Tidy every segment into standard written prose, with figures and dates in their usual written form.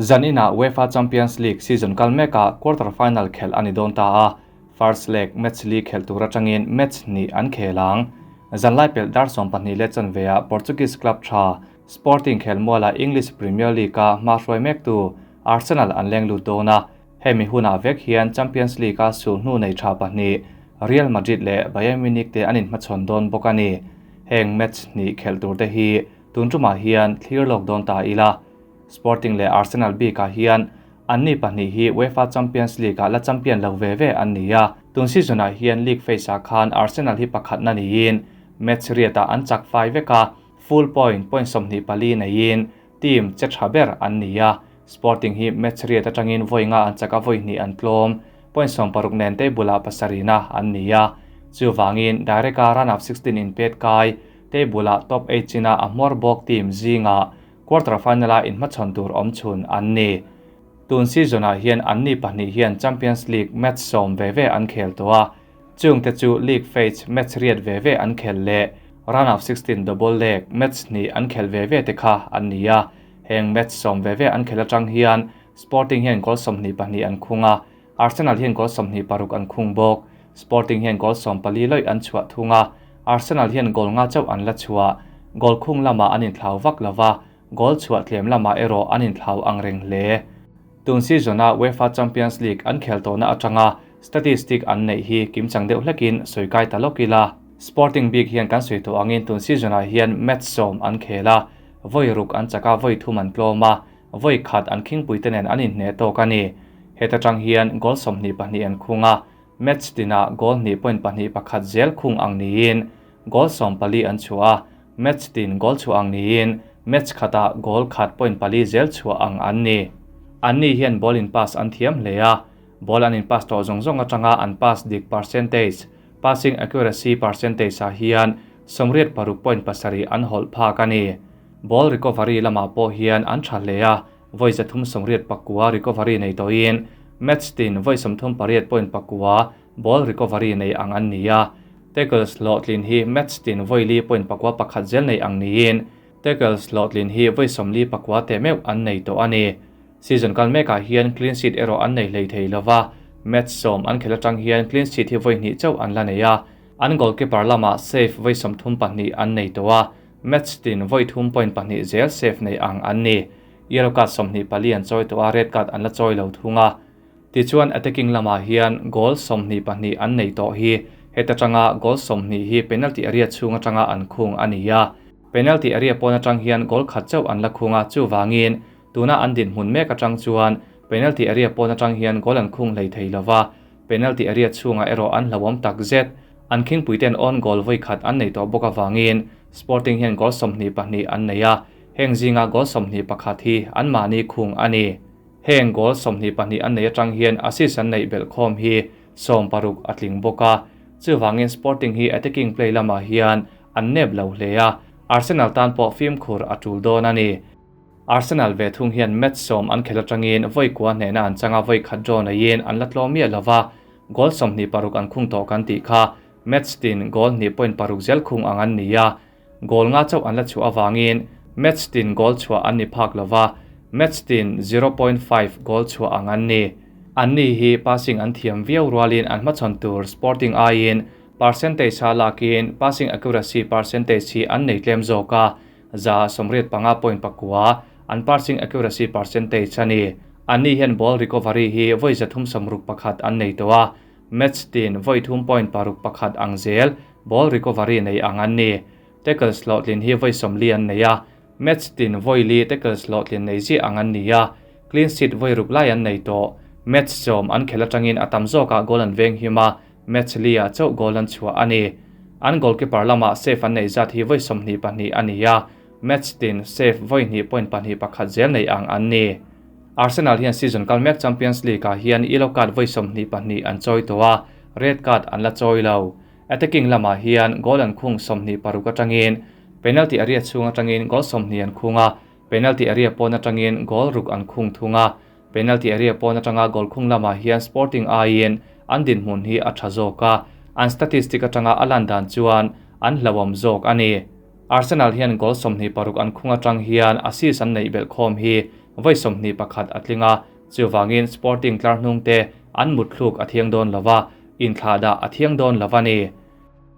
Zaninah UEFA Champions League season kal mekah quarter final khelh a ni dawn ta a, first leg match li khelh tur atangin match hnih an khel ang. Zanlai pelh dar 12 leh chanveah Portuguese club tha Sporting khelmualah English Premier League-a hma hruai mektu Arsenal an leng lut dawn a, hemi hunah vek hian Champions League-a sulhnu nei tha pahnih Real Madrid leh Bayern Munich te an inhmachhawn dawn bawk a ni. Heng match hnih khelh tur te hi tun tumah hian thlir lawk dawn ta ila. Sporting leh Arsenal bikah hian anni pahnih hi UEFA Champions League-ah la champion lo ve ve an ni a, tun season-ah hian league phase-ah khan Arsenal hi pakhatna niin match riatah an chak fai vek a, full point point 24 neiin team che tha ber an ni a. Sporting hi match riat atangin vawi nga an chak a, vawi hnih an tlawm, point 60 nen table-ah pasarihna an ni a. Chuvangin direct-a round of 16 inpet kai table-ah top 8 china a hmawr bawk team zingah quarter final-a inhmachhawn tur awm chhun an ni. Tun season-ah hian anni pahnih hian Champions League match 10 ve ve an khel tawh a, chungte chu league phase match riat ve ve an khel leh round of 16 double leg match hnih an khel ve ve te kha an ni a. Heng match 10 ve ve an khel atang hian Sporting hian goal 22 an khung a, Arsenal hian goal 26 an khung bawk. Sporting hian goal 14 lawih an chhuah thung a, Arsenal hian goal nga chauh an la chhuah. Goal khung lama an inthlau vak lova, goal chhuah tlem lama erawh an inthlau ang reng hle. Tun season-a UEFA Champions League an khel tawhna atanga statistic an neih hi kimchang deuh hlekin sawi kai ta lawk ila. Sporting bik hian kan sawi tawh angin tun season-ah hian match 10 an khel a, vawi ruk an chak a, vawi thum an tlawm a, vawi khat an khingpui te nen an inhne tawk a ni. Heta tang hian goal 22 an khung a, match tinah goal 2.21 zel khung ang niin goal 14 an chhuah a, match tin goal chhuah ang niin match khata goal khat point pali zel chhuah ang an ni. Anni hian ball in pass an thiam hle a, ball an in pass tawh zawng zawng atanga an pass dik percentage, passing accuracy percentage ah hian 86.7 an hawlh phak a ni. Ball recovery lamah pawh hian an tha hle a, vawi 389 recovery nei tawhin match tin vawi 38.9 ball recovery nei ang an ni a. Tackles hlawhtlin hi match tin vawi li point pakua pakhat zel nei ang niin tackles hlawhtlin hi vawi 49 te meuh an nei tawh a ni. Season kal mekah hian clean sheet erawh an nei hlei thei lova, match 10 an khel atang hian clean sheet hi vawi hnih chauh an la nei a. An goalkeeper lamah save vawi 32 an nei tawh a, match tin vawi 3.2 zel save nei ang an ni. Yellow card 24 an chawi tawh a, red card an la chawi lo thung a. Tichuan attacking lamah hian goal 22 an nei tawh hi heta tanga goal 20 hi penalty area chhung atanga an khung a ni a. Penalty area pawn atang hian goal khat chauh an la khung a, chuwangin tuna an din hmun mek atang chuan penalty area pawn atang hian goal an khung hlei thei lova, penalty area chhunga erawh an hlawm tak zet. An khingpui ten on goal vawi khat an nei tawh bawk awangin Sporting hian goal 22 an nei a, heng zinga goal 21 hi an mahni khung a ni. Heng goal 22 an nei atang hian assist an neih belh khawm hi 16 a tling bawk a, chuwangin Sporting hi attacking play lamah hian an nep lo hle a, Arsenal tan pawh fimkhur a tul dawn a ni. Arsenal ve thung hian match 10 an khel atangin vawi kua hnehna an changa, vawi khat draw neiin an la tlawm miah lova, goal 26 an khung tawh kan tih kha match tin goal 2.6 zel khung ang an ni a, goal nga chauh an la chhuah awangin match tin goal chhuah an ni phak lova, match tin 0.5 goal chhuah ang an ni. Anni hi passing an thiam viau rualin an hmachhawn tur Sporting aiin percentage ha lakin passing accuracy percentage hi an nei tlem zawk a, za 85.9 an passing accuracy percentage a ni. Anni hian ball recovery hi vawi 361 an nei tawh a, match tin vawi 3.61 ang zel ball recovery nei ang an ni. Tackles hlawhtlin hi vawi 40 an nei a, match tin vawi li tackles hlawhtlin nei ziah ang an ni a, clean sheet vawi ruk lai an nei tawh. Match 10 an khel atangin a tam zawkah goal an veng him a, match li ah chauh goal an chhuah a ni. An goalkeeper lamah save an nei zat hi vawi 22 a ni a, match tin save vawi 2.21 zel nei ang an ni. Arsenal hian season kal mek Champions League ah hian yellow card vawi 22 an chawi tawh a, red card an la chawi lo. Attacking lamah hian goal an khung 26 atangin penalty area chhung atangin goal 20 an khung a, penalty area pawn atangin goal ruk an khung thung a. Penalty area pawn atanga goal khung lamah hian Sporting aiin an din hmun hi a tha zawk a, an statistic atanga a lan dan chuan an hlawm zawk a ni. Arsenal hian goal 26 an khung atang hian assist an neih belh khawm hi vawi 21 a tling a, chuvangin Sporting tlar hnungte an mutthluk a thiang dawn lova, inthlahdah a thiang dawn lo a ni.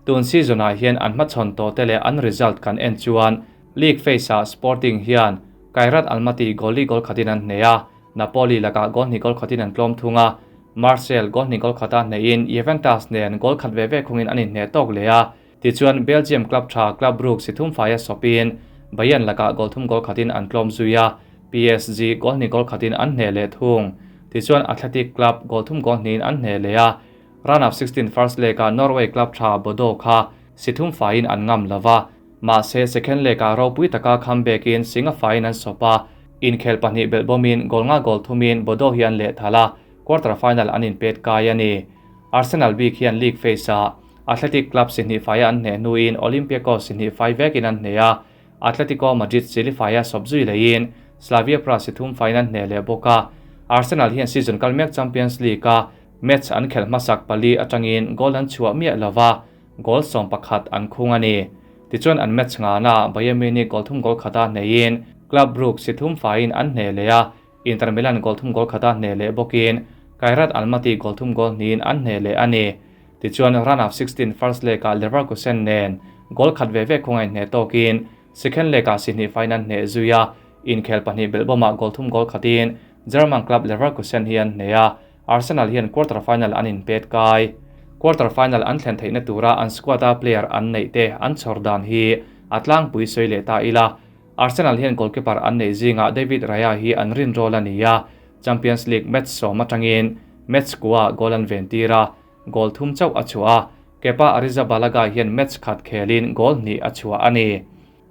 Tun season-ah hian an hmachhawn tawh te leh an result kan en chuan league phase-ah Sporting hian Kairat Almaty goal li goal khatin an hneh a, Napoli lakah goal hnih goal khatin an tlawm thung a, Marseille goal hnih goal khata hnehin Juventus nen goal khat ve ve khungin an inhneh tawk leh a. Tichuan Belgium club tha Club Brugge si thum faia sawpin Bayern lakah goal thum goal khatin an tlawm zui a, PSG goal hnih goal khatin an hneh leh thung. Tichuan Athletic Club goal thum goal hnihin an hneh leh a, Round of 16 first leg-ah Norway club tha Bodo kha si thum faiin an ngam lo va, mahse second leg-ah ropui taka comeback-in singa faiin an sawp a, inkhel pahnih belh bawmin goal nga goal thumin Bodo hi an lehthal a, quarter final an inpet kai a ni. Arsenal bik hian league phase-ah Athletic Club si hnih faia an hneh hnuin Olympiacos si hnih fai vekin an hneh a, Atletico Madrid si li faia sawp zui leiin Slavia Prague si thum faiin an hneh leh bawk a. Arsenal hian season kal mek Champions League-a match an khelh hmasak pali atangin goal an chhuah miah lova, goal 11 an khung a ni. Tichuan an match ngana Bayern Munich goal thum goal khata hneiin Club Brugge si thum faiin an hneh leh a, Inter Milan goal thum goal khata hneh leh bawkin Kairat Almaty goal thum goal hnihin an hneh leh a ni. Tichuan round of 16 first leg-ah Leverkusen nen goal khat ve ve khawngaih hneh tawkin second leg-ah si hnih faiin an hneh zui a, inkhel pahnih belh bawmah goal thum goal khatin German club Leverkusen hi an hneh a, Arsenal hian quarter final an inpet kai. Quarter final an thlen theihna tura an squad-a player an neih te an chhawr dan hi a tlangpui sawi leh ta ila. Arsenal hian goalkeeper an neih zingah David Raya hi an rin rawl a ni a, Champions League match sawm atangin match kua goal an ven tir a, goal thum chauh a chhuah a, Kepa Arrizabalaga hian match khat khelin goal hnih a chhuah a ni.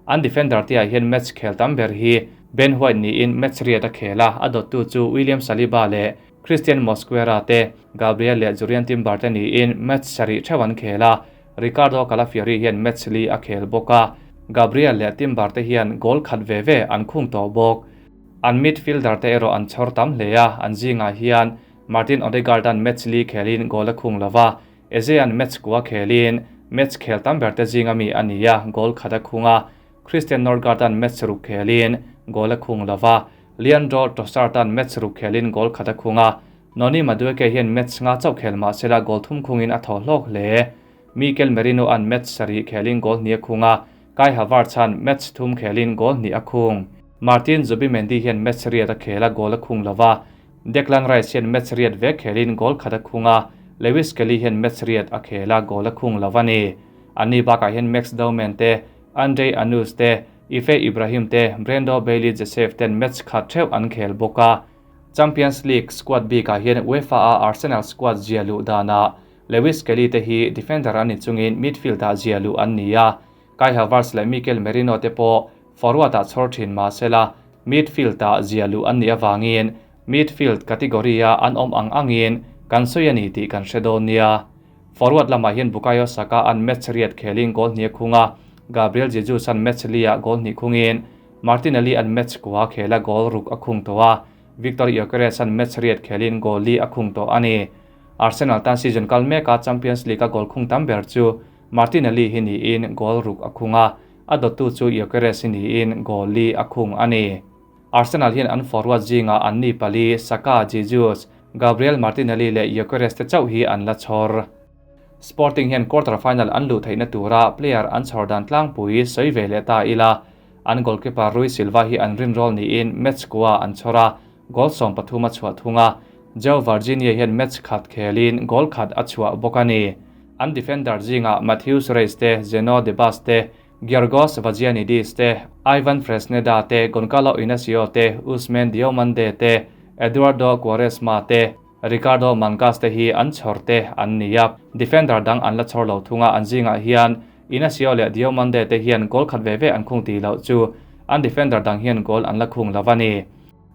An defender te ah hian match khel tam ber hi Ben White niin match riat a khel a, a dawttu chu William Saliba leh Christian Mosquera te, Gabriel leh Jurrien Timber te niin match sarih theuh an khel a, Riccardo Calafiori hian match li a khel bawk a, Gabriel leh Timber te hian goal khat ve ve an khung tawh bawk. An midfielder te erawh an chhawr tam hle a, an zingah hian Martin Odegaard-a'n match li khelin goal a khung lova, Eze-a'n match kua khelin match khel tam ber te zinga mi a ni a, goal khat a khung a, Christian Norgaard-a'n match ruk khelin goal a khung lova, Leandro Trossard-a'n match ruk khelin goal khat a khung a, Noni Madueke hian match nga chauh khel mah sela goal thum khungin a thaw hlawk hle. Mikel Merino-a'n match sarih khelin goal hnih a khung a, Kai Havertz-a'n match thum khelin goal hnih a khung. Martin Zubimendi hian match riat a khel a, goal a khung lova, Declan Rice hian match riat vek khelin goal khat a khung a, Lewis Skelly hian match riat a khel a, goal a khung lo a ni. Anni bakah hian Max Dowman te, Andrei Anus te, Ife Ibrahim te, Brando Bailey Joseph ten match khat theuh an khel bawk a. Champions League squad bikah hian UEFA-a Arsenal squad zia luh danah Lewis Skelly te hi defender an ni chungin midfield-ah zia luh an ni a, Kai Havertz leh Mikel Merino te pawh forward-ah chhawr thin mah sela midfield-ah zia luh an nih avangin midfield category-a an awm ang angin kan sawi a ni tih kan hre dawn nia. Forward lamah hian Bukayo Saka an match riat khelin goal hnih a khung a, Gabriel Jesus an match li-ah goal hnih khungin Martinelli an match kua khela goal ruk a khung tawh a, Viktor Gyökeres an match riat khelin goal li a khung tawh a ni. Arsenal tan season kal meka Champions League-a goal khung tam ber chu Martinelli hi niin goal ruk a khung a, a dawttu chu Gyökeres hi niin goal li a khung a ni. Arsenal hian an forward zingah an ni pali Saka, Jesus, Gabriel Martinelli leh Gyökeres te chauh hi an la chhawr. Sporting hian quarter final an luh theihna tura player an chhawr dan tlangpui sawi ve leh ta ila, an goalkeeper Rui Silva hi an rin rawl niin match kua an chhawr a, goal 13 a chhuah thung a, Joe Virginia hian match khat khelin goal khat a chhuah bawk a ni. An defender zingah Matheus Reis te, Zeno Debast te, Giorgos Vagiannidis te, Ivan Fresneda te, Goncalo Inacio te, Ousmane Diomande te, Eduardo Quaresma te, Ricardo Mangas te hi an chhawr te an ni a. Defender dang an la chhawr lo thung a, an zingah hian Inacio leh Diomande te hian goal khat ve ve an khung tih loh chu an defender dang hian goal an la khung lo a ni.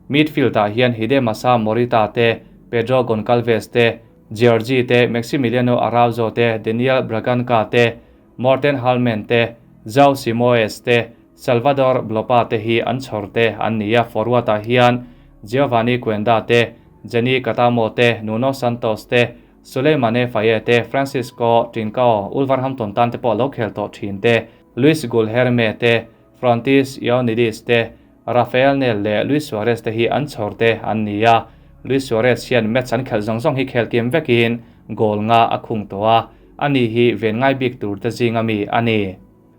Midfield-ah hian Hidemasa Morita te, Pedro Goncalves te, Giorgi te, Maximiliano Araujo te, Daniel Braganca te, Morten Hjulmand te, João Simoes te, Salvador Blopa te hi an chhawr te an ni a, forward-ah hian Geovany Quenda te, Geny Catamo te, Nuno Santos te, Souleymane Faye te, Francisco Trincao, Wolverhampton tan te pawh lo khel tawh thin te, Luis Guilherme te, Fotis Ioannidis te, Rafael Nel leh Luis Suarez te hi an chhawr te an ni a, Luis Suarez hian match an khelh zawng zawng hi khel kim vekin goal nga a khung tawh a, ani hi ven ngai bik tur te zinga mi a ni.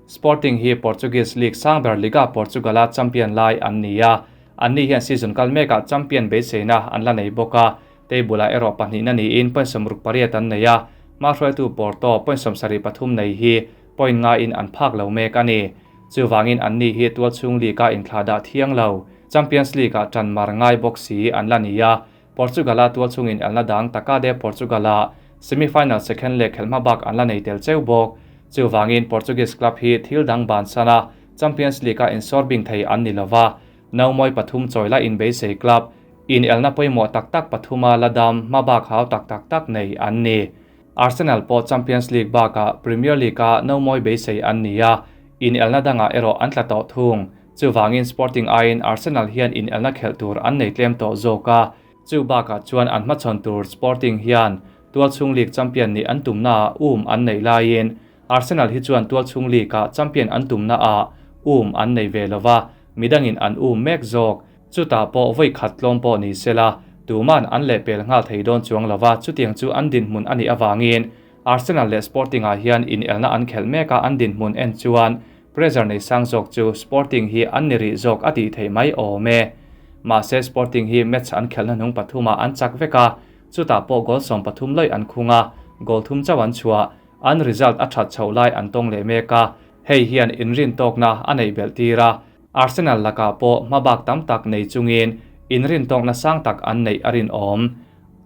Sporting hi Portuguese League sang ber Liga Portugal-a champion lai an ni a, anni hian season kal mekah champion beiseina an la nei bawk a, table-ah erawh pahnihna niin point 68 an nei a, hmahruaitu Porto point 73 nei hi point nga in an phak lo mek a ni. Chuvangin anni hi tualchhung league-a inthlahdah thiang lo, Champions League-ah tan mar ngai bawk si an la ni a, Portugal-a tualchhung inelna dang Taca de Portugal-ah semi-final second leg khelhma bak an la nei tel cheu bawk. Chuvangin Portuguese club hi thil dang bansan a, Champions League-a insawrbing thei an ni lova, nomawi pathum chawi la inbeisei club inelna pawimawh tak tak pathuma la dam hma bak hau tak tak tak nei an ni. Arsenal pawh Champions League bakah Premier League-a nomawi beisei an ni a, inelna dangah erawh an tla tawh thung. Chuvangin Sporting aiin Arsenal hian inelna khelh tur an nei tlem tawh zawk a, chu bakah chuan an hmachhawn tur Sporting hian tualchhung league champion nih an tumnaah um an neih laiin Arsenal hi chuan tualchhung league-ah champion an tumnaah um an nei ve lo va, midangin an um mek zawk. Chutah pawh vawi khat tlawm pawh ni sela, tuman an lehpel nghal thei dawn chuang lo va, chutiang chu an dinhmun a nih avangin Arsenal leh Sporting-ah hian inelna an khelh mek a, an dinhmun en chuan pressure nei sang zawk chu Sporting hi an ni rih zawk a tih theih mai awm e. Mahse Sporting hi match an khelhna hnung pathumah an chak vek a, chutah pawh goal 13 lawih an khung a, goal thum chauh an chhuah. An result a that chhoh lai an tawng leh mek a, hei hian inrin tawkna a neih belh tir a, Arsenal lakah pawh hmabak tam tak nei chungin inrin tawkna sang tak an neih a rinawm.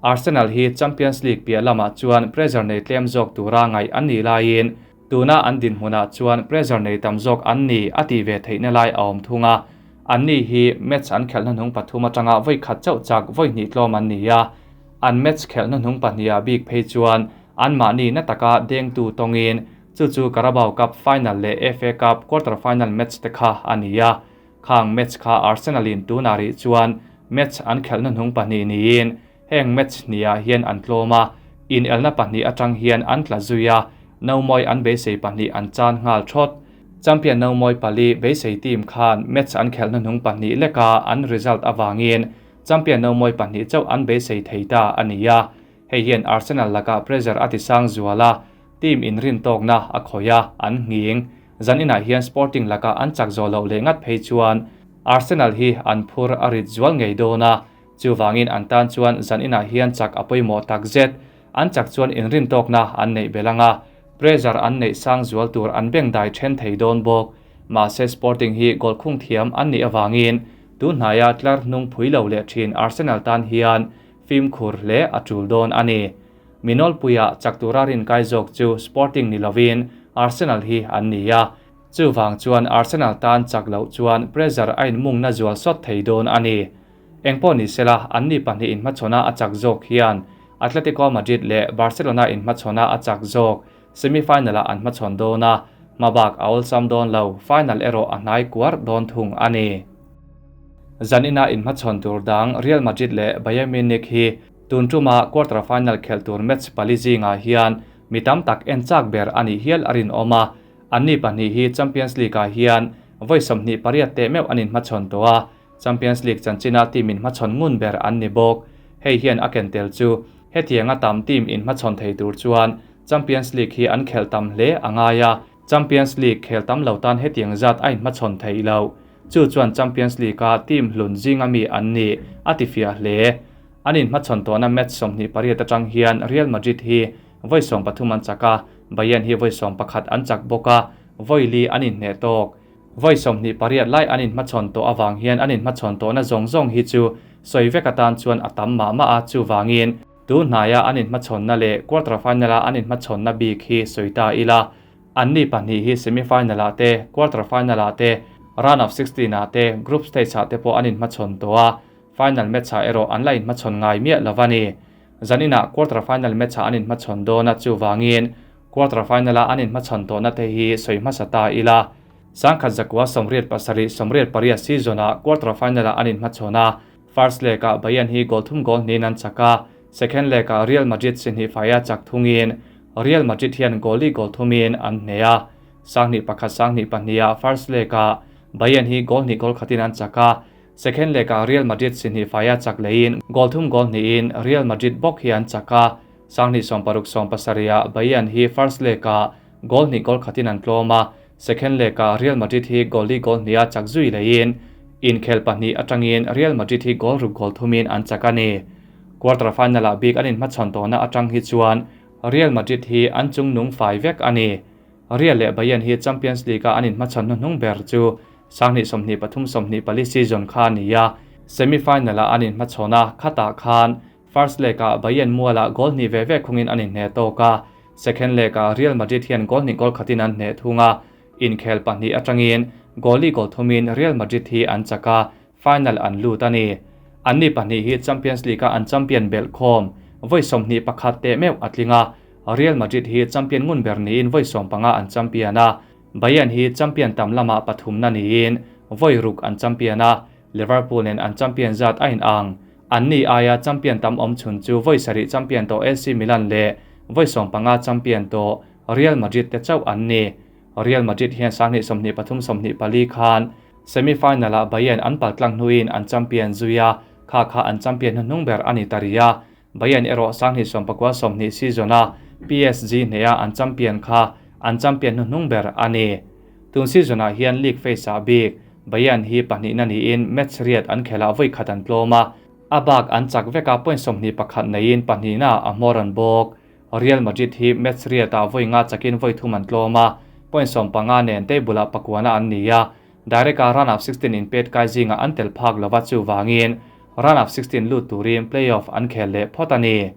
Arsenal hi Champions League piah lamah chuan pressure nei tlem zawk tura ngaih an nih laiin tuna an dinhmunah chuan pressure nei tam zawk an ni a tih ve theihna lai a awm thung a. Anni hi match an khelhna hnung pathum atanga vawi khat chauh chak vawi hnih tlawm an ni a. An match khelhna hnung pahniha bik phei chuan anmahni na taka dengtu tawngin chu chu Carabao Cup final leh FA Cup quarter final match te kha a ni a. Khang match kha Arsenal in tunah rih chuan match an khelhna hnung pahnih niin heng match hniah hian an tlawm a, inelna pahnih atang hian an tla zui a, nomawi an beisei pahnih an chan nghal thawt. Champion nomawi pali beisei team khan match an khelhna hnung pahnih leka an result avangin champion nomawi pahnih chauh an beisei thei ta a ni a. Hei hian Arsenal lakah pressure a tisang zual a, team inrin tawkna a khawih a, an nghing. Zaninah hian Sporting lakah an chak zawh loh leh ngat phei chuan Arsenal hi an phur a rit zual ngei dawn a, chuvangin an tan chuan zaninah hian chak a pawimawh tak zet. An chak chuan inrin tawkna an neih belh ang a, pressure an neih sang zual tur an beng dai then thei dawn bawk. Mahse Sporting hi goal khung thiam an nih avangin tunhnaia tlar hnung phui lo leh thin Arsenal tan hian fimkhur hle a tul dawn a ni. Minawlpuia chak tura rinkai zawk chu Sporting ni lovin Arsenal hi an ni a, chuvang chuan Arsenal tan chak loh chuan pressure a inmungna zual sawt thei dawn a ni. Engpawh ni sela, anni pahnih inhmachhawna a chak zawk hian Atletico Madrid leh Barcelona inhmachhawna a chak zawk semi-final-ah an hmachhawn dawn a, hmabak a awlsam dawn lo, final erawh a hnai kuar dawn thung a ni. Zanina inhmachhawn tur dang Real Madrid leh Bayern Munich hi tun tuma quarter final khelh tur match pali zingah hian mi tam tak en chak ber a nih hial a rinawm a, anni pahnih hi Champions League-ah hian vawi 28 teh meuh an inhmachhawn tawh a, Champions League chanchina team inhmachhawn ngun ber an ni bawk. Hei hian a ken tel chu hetianga tam team inhmachhawn thei tur chuan Champions League hi an khelh tam hle a ngai a, Champions League khel tam lo tan hetiang zat a inhmachhawn theih loh. Chu chuan Champions League-a team hlun zinga mi an nih a tifiah hle. An inhmachhawn tawhna match 28 atang hian Real Madrid hi vawi 13 an chak a, Bayern hi vawi 11 an chak bawk a, vawi li an inhneh tawk. Vawi 28 lai an inhmachhawn tawh avang hian an inhmachhawn tawhna zawng zawng hi chu sawi vek atan chuan a tam mah mah a, chuvangin tunhnaia an inhmachhawnna leh quarter final-a an inhmachhawnna bik hi sawi ta ila. Anni pahnih hi semi-final-ah te, quarter final-ah te, round of 16-ah te, group stage-ah te pawh an inhmachhawn tawh a, final match-ah erawh an la inhmachhawn ngai miah lo a ni. Zaninah quarter final match-ah an inhmachhawn dawn a, chuvangin quarter final-a an inhmachhawn tawhna te hi sawi hmasa ta ila. 1987 88 season-ah quarter final-ah an inhmachhawn a, first leg-ah Bayern hi goal thum goal hnihin an chak a, second leg-ah Real Madrid si hnih faia chak thungin Real Madrid hian goal li goal thumin an hneh a. 21 12 first leg-ah Bayern hi goal hnih goal khatin an chak a, second leg-ah Real Madrid si hnih faia chak leiin goal thum goal hnihin Real Madrid bawk hi an chak a, 2016 17 ah Bayern hi first leg-ah goal hnih goal khatin an tlawm a, second leg-ah Real Madrid hi goal li goal hniha chak zui leiin inkhel pahnih atangin Real Madrid hi goal ruk goal thumin an chak a ni. Quarter final-ah bik an inhmachhawn tawhna atang hi chuan Real Madrid hi an chungnung fai vek a ni. Real leh Bayern hi Champions League-a an inhmachhawn hnuhnung ber chu 2023 24 season kha a ni a, semi-final-ah an inhmachhawn a, khatah khan first leg-ah Bayern mualah goal hnih ve ve khungin an inhneh tawk a, second leg-ah Real Madrid hian goal hnih goal khatin an hneh thung a, inkhel pahnih atangin goal li goal thumin Real Madrid hi an chak a, final an lut a ni. Anni pahnih hi Champions League-a an champion belh khawm vawi 21 teh meuh a tling a, Real Madrid hi champion ngun ber niin vawi 15 an champion a, Bayern hi champion tam lamah pathumna niin vawi ruk an champion a, Liverpool nen an champion zat a inang. Anni aia champion tam awm chhun chu vawi sarih champion tawh AC Milan leh vawi 15 champion tawh Real Madrid te chauh an ni. Real Madrid hian 2023 24 khan semi-final-ah Bayern an paltlang hnuin an champion zui a, kha kha an champion hnuhnung ber a ni ta rih a. Bayern erawh 2019 20 season-a PSG hneha an champion kha an champion hnuhnung ber a ni. Tun season-ah hian league phase-ah bik Bayern hi pahnihna niin match riat an khelah vawi khat an tlawm a, a bak an chak vek a point 21 neiin pahnihna a hmawr an bawk. Real Madrid hi match riatah vawi nga chakin vawi thum an tlawm a, point 15 nen table-ah pakuana an ni a, direct-a round of 16 inpet kai zingah an tel phak lova chuvangin round of 16 lut turin playoff an khel leh phawt a ni.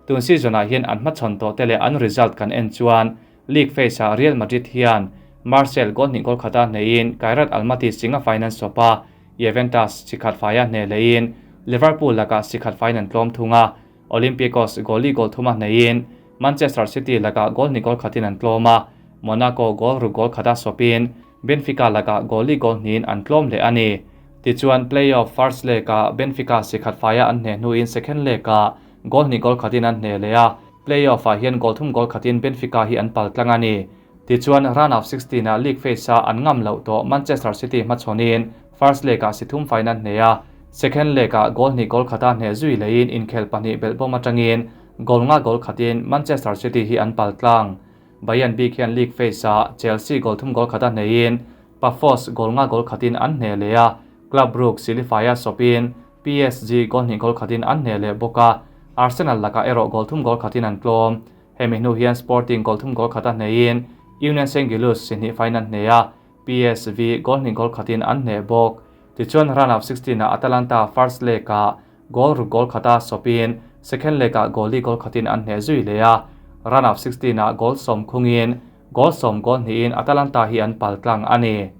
Tun season-ah hian an hmachhawn tawh te leh an result kan en chuan league phase-ah Real Madrid hian Marseille goal hnih goal khata hneiin Kairat Almaty singa faiin an sawp a, Juventus sikhat faia hneh leiin Liverpool lakah sikhat faiin an tlawm thung a, Olympiacos goal li goal thuma hneiin Manchester City lakah goal hnih goal khatin an tlawm a, Monaco goal ruk goal khata sawpin Benfica lakah goal li goal hnihin an tlawm leh a ni. Tichuan playoff first leg-ah Benfica sikhat faia an hneh hnuin second leg-ah goal hnih goal khatin an hneh leh a, playoff-ah hian goal thum goal khatin Benfica hi an pal tlang a ni. Tichuan round of 16-ah league phase-a an ngam loh tawh Manchester City hmachhawnin first leg-ah si thum faiin an hneh a, second leg-ah goal hnih goal khata hneh zui leiin inkhel pahnih belhbawm atangin goal nga goal khatin Manchester City hi an pal tlang. Bayern bik hian league phase-ah Chelsea goal thum goal khata hneiin Pafos goal nga goal khatin an hneh leh a, Club Brugge silifaia sawpin PSG goal hnih goal khatin an hneh leh bawk a, Arsenal lakah erawh goal thum goal khatin an tlawm. Hemi hnu hian Sporting goal thum goal khata hneiin Union Saint-Gilloise si hnih faiin an hneh a, PSV goal hnih goal khatin an hneh bawk. Tichuan round of 16-ah Atalanta first leg-ah goal ruk goal khata sawpin second leg-ah goal li goal khatin an hneh zui leh a, round of 16-ah goal 10 khungin goal 10 goal hnihin Atalanta hi an pal tlang a ni.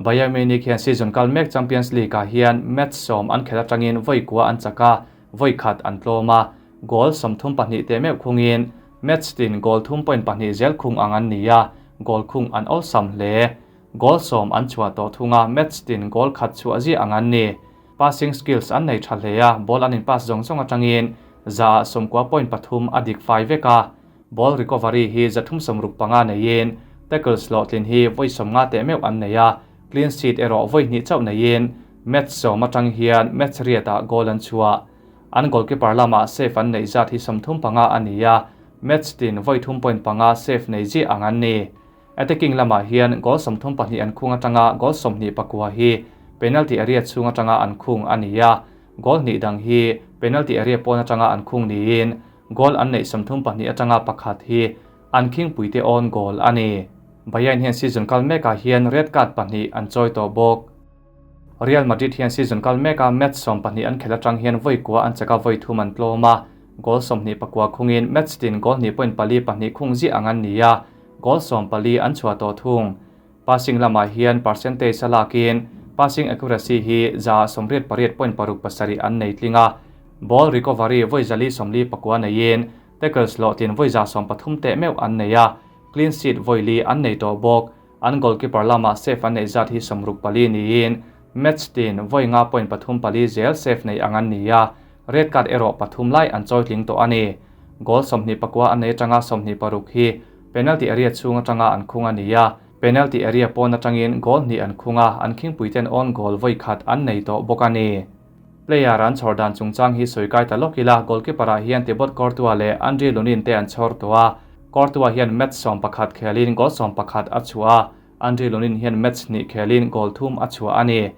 Bayern Munich hian season kal mek Champions League-ah hian match 10 an khel atangin vawi kua an chak a, vawi khat an tlawm a, goal 32 te meuh khungin match tin goal 3.2 zel khung ang an ni a, goal khung an awlsam hle. Goal 10 an chhuah tawh thung a, match tin goal khat chhuah zia ang an ni. Passing skills an nei tha hle a, ball an in pass zawng zawng atangin za 90.3 a dik fai vek a, ball recovery hi 365 neiin tackles hlawhtlin hi vawi 50 teh meuh an nei a, clean sheet erawh vawi hnih chauh neiin match 10 atang hian match riatah goal an chhuah. An goalkeeper lamah save an neih zat hi 35 a ni a, match tin vawi 3.5 save nei zia ang an ni. Attacking lamah hian goal 32 an khung atanga goal 29 hi penalty area chhung atanga an khung a ni a, goal hnih dang hi penalty area pawn atanga an khung niin goal an neih 32 atanga pakhat hi an khingpuite own goal a ni. Bayern hian season kal mekah hian red card pahnih an chawi tawh bawk. Real Madrid hian season kal meka match 12 an khel atang hian vawi kua an chaka vawi thum an tlawm a, goal 29 khungin match tin goal 2.42 khung zia ang an ni a, goal 14 an chhuah tawh thung. Passing lamah hian percentage a lakin passing accuracy hi za 88.67 an nei tling a, ball recovery vawi 449 neiin tackles hlawhtlin vawi 130 teh meuh an nei a, clean sheet vawi li an nei tawh bawk. An goalkeeper lamah save an neih zat hi 64 niin match tin vawi 5.34 zel save nei ang an ni a, red card erawh pathum lai an chawi tling tawh a ni. Goal 29 an nei atanga 26 hi penalty area chhung atanga an khung a ni a, Penalty area pawn atangin goal hnih an khung a, an khingpuiten own goal vawi khat an nei tawh bawk a ni. Player an chhawr dan chungchang hi sawi kai ta lawk ila, goalkeeper ah hian Thibaut Courtois leh Andriy Lunin te an chhawr tawh a, Courtois hian match 11 khelin goal 11 a chhuah a, Andriy Lunin hian match hnih khelin goal thum a chhuah a ni.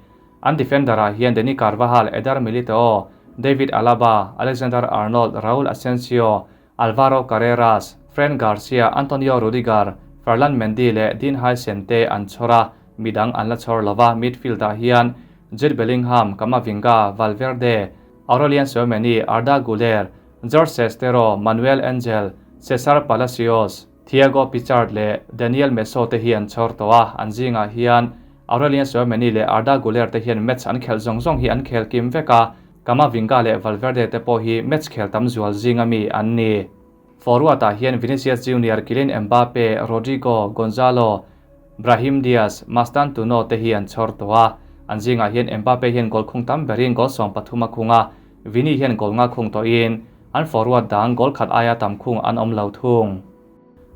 An defender ah hian Dani Carvajal, Eder Militao, David Alaba, Alexander Arnold, Raul Asensio, Alvaro Carreras, Fran Garcia, Antonio Rudiger, Ferland Mendy leh Dean Huijsen te an chhawr a, midang an la chhawr lova, midfield ah hian Jude Bellingham, Camavinga, Valverde, Aurelien Tchouameni, Arda Guler, Jorge Sestero, Manuel Angel, Cesar Palacios, Thiago Pichard leh Daniel Meso te hi an chhawr tawh a, an zingah hian Aurelien Tchouameni leh Arda Guler te hian match an khelh zawng zawng hi an khel kim vek a, Camavinga leh Valverde te pawh hi match khel tam zual zinga mi an ni. Forward-ah hian Vinicius Junior, Kylian Mbappe, Rodrygo, Gonzalo, Brahim Diaz, Mastantuono te hi an chhawr tawh a, an zingah hian Mbappe hian goal khung tam berin goal 13 a khung a, Vini hian goal nga khung tawhin an forward dang goal khat aia tam khung an awm lo thung.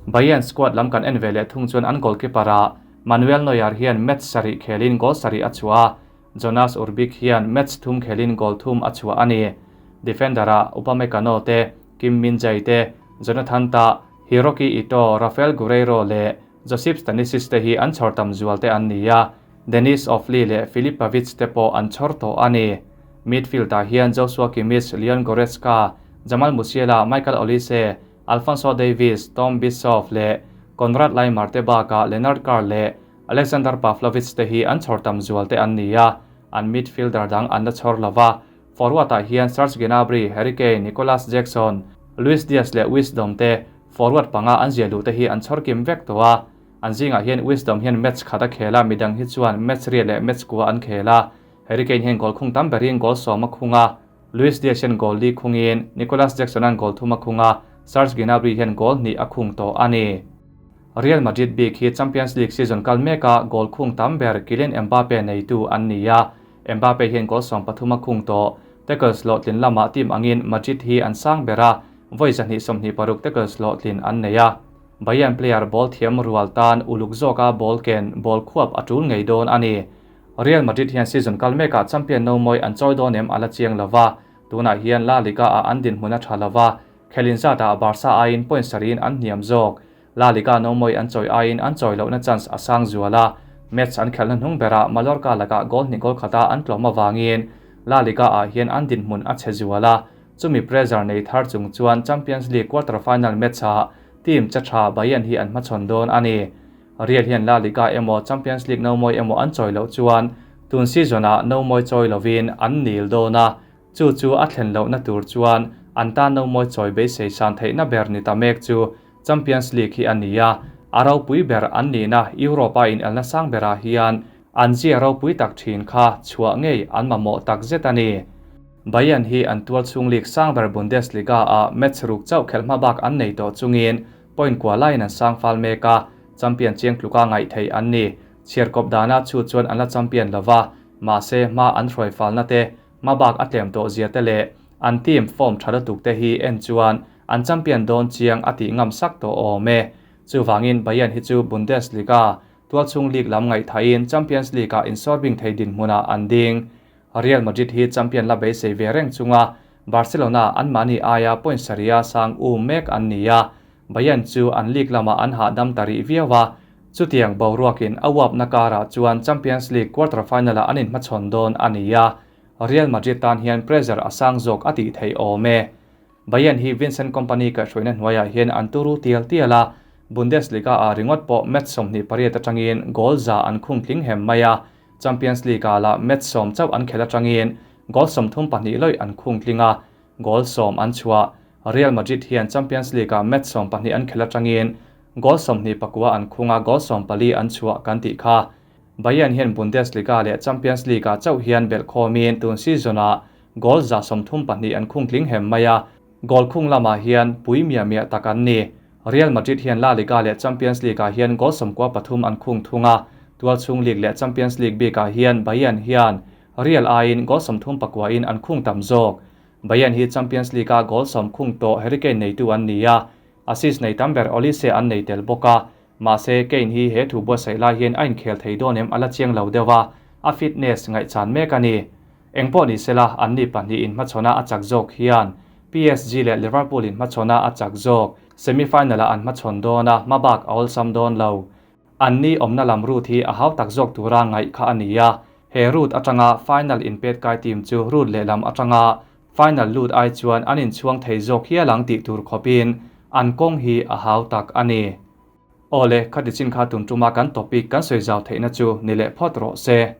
Bayern squad lam kan en ve leh thung chuan an goalkeeper-ah Manuel Neuer hian match sarih khelin goal sarih a chhuah a, Jonas Urbig hian match thum khelin goal thum a chhuah a ni. Defender-ah Upamecano te, Kim Min-jae te, Jonathan Tah, Hiroki Ito, Rafael Guerreiro leh Josip Stanisic te hi an chhawr tam zual te an ni a, Denis Ofli leh Filip Pavic te pawh an chhawr tawh a ni. Midfield-ah hian Joshua Kimmich, Leon Goretzka, Jamal Musiala, Michael Olise, Alphonso Davies, Tom Bischoff leh Konrad Laimer te bakah Lennart Karl leh Alexander Pavlovich te hi an chhawr tam zual te an ni a, an midfielder dang an la chhawr lo va. Forward-ah hian Serge Gnabry, Harry Kane, Nicolas Jackson, Luis Diaz leh Wisdom te forward panga an zia luh te hi an chhawr kim vek tawh a. An zingah hian Wisdom hian match khat a khel a, midang hi chuan match riat leh match kua an khel a. Harry Kane hian goal khung tam berin goal 10 a khung a, Luis Diaz hian goal li khungin Nicolas Jackson-a'n goal thum a khung a, Serge Gnabry hian goal hnih a khung tawh a ni. Real Madrid bik hi Champions League season kal meka goal khung tam ber Kylian Mbappe neitu an ni a, Mbappe hian goal 13 a khung tawh. Tackles hlawhtlin lamah team angin Madrid hi an sang ber a, vawi 126 tackles hlawhtlin an nei a. Bayern player ball thiam rual tan uluk zawka ball ken ball khuap a tul ngei dawn a ni. Real Madrid hian season kal mekah champion no mawi an chawi dawn em a la chiang lova, tunah hian La Liga ah an dinhmun a tha lova, khelin zatah Barca aiin point sarihin an hniam zawk. La Liga no mawi an chawi aiin an chawi lohna chance a sang zual a, match an khelhna hnung berah Mallorca lakah goal hnih goal khata an tlawm avangin La Liga ah hian an dinhmun a chhe zual a, chumi pressure nei thar chung chuan Champions League quarter final match ah team che tha Bayern hi an hmachhawn dawn a ni. Real hian La Liga emaw Champions League no mawi emaw an chawi loh chuan tun season ah no mawi chawi lovin an nil dawn a, chu chu a thlen lohna tur chuan an tan no mawi chawi beisei san theihna ber ni ta mek chu Champions League hi a ni a, a ropui ber an nihna Europe-a inelna sang berah hian an zia ropui tak thin kha chhuah ngei an mamawh tak zet a ni. Bayern hi an tual chhung league sang ber Bundesliga-ah match ruk chauh khelh hma bak an nei tawh chungin point kua laiin an sang fal mek a, champion chiang tluka ngaih theih an ni. Chhiarkawp dana chu chuan an la champion lova, mahse hma an hruai falna te, hma bak a tlem tawh zia te leh an team form tha lutuk te hi en chuan an champion dawn chiang a tih ngam sak tawh awm e. Chuvangin Bayern hi chu Bundesliga tualchhung league lam ngaihthain Champions League-ah insawrbing thei dinhmunah an ding. Real Madrid hi champion la beisei ve reng chunga Barcelona an mahni aia point sarih sang um mek an ni a, Bayern chu an league lamah an hahdam ta rih viau a, chutiang boruakin a uapna karah chuan Champions League quarter final-ah an inhmachhawn dawn a ni a, Real Madrid tan hian pressure a sang zawk a tih theih awm e. Bayern hi Vincent Kompany kaihhruaina hnuaiah hian an turu tial tial a, Bundesliga-ah ringawt pawh match 28 atangin goal za an khung tling hem mai a, Champions League-ah lah match 10 chauh an khelh atangin goal 32 lawih an khung tling a, goal 10 an chhuah. Real Madrid hian Champions League-ah match 12 an khelh atangin goal 29 an khung a, goal 14 an chhuah kan tih kha. Bayern hian Bundesliga leh Champions League-ah chauh hian belh khawmin tun season-ah goal 132 an khung tling hem mai a, goal khung lamah hian pui mia mia tak an ni. Real Madrid hian La Liga leh Champions League-ah hian goal 93 an khung thung a, tualchhung league leh Champions League bikah hian Bayern hian Real aiin goal 39 in an khung tam zawk. Bayern hi Champions League-a goal 10 khung tawh Harry Kane neitu an ni a, assist nei tam ber Olise an nei tel bawk a. Mahse, Kane hi he thu buatsaih lai hian a inkhel thei dawn em a la chiang lo deuh a, a fitness ngaihchan mek a ni. Engpawh ni sela, anni pahnihin hmachhawnah a chak zawk hian PSG leh Liverpool in hmachhawnah a chak zawk, semi-final-ah an hmachhawn dawn a, hmabak a awlsam dawn lo. Anni awmna lam route hi a hau tak zawk tura ngaih kha a ni a, he route atanga final inpet kai team chu route lehlam atanga final lut ai chuan an inchhuang thei zawk hial ang tih tur khawpin an kawng hi a hau tak a ni. Awle, khati chin kha tun tuma kan topic kan sawi zau theihna chu ni leh phawt rawh se.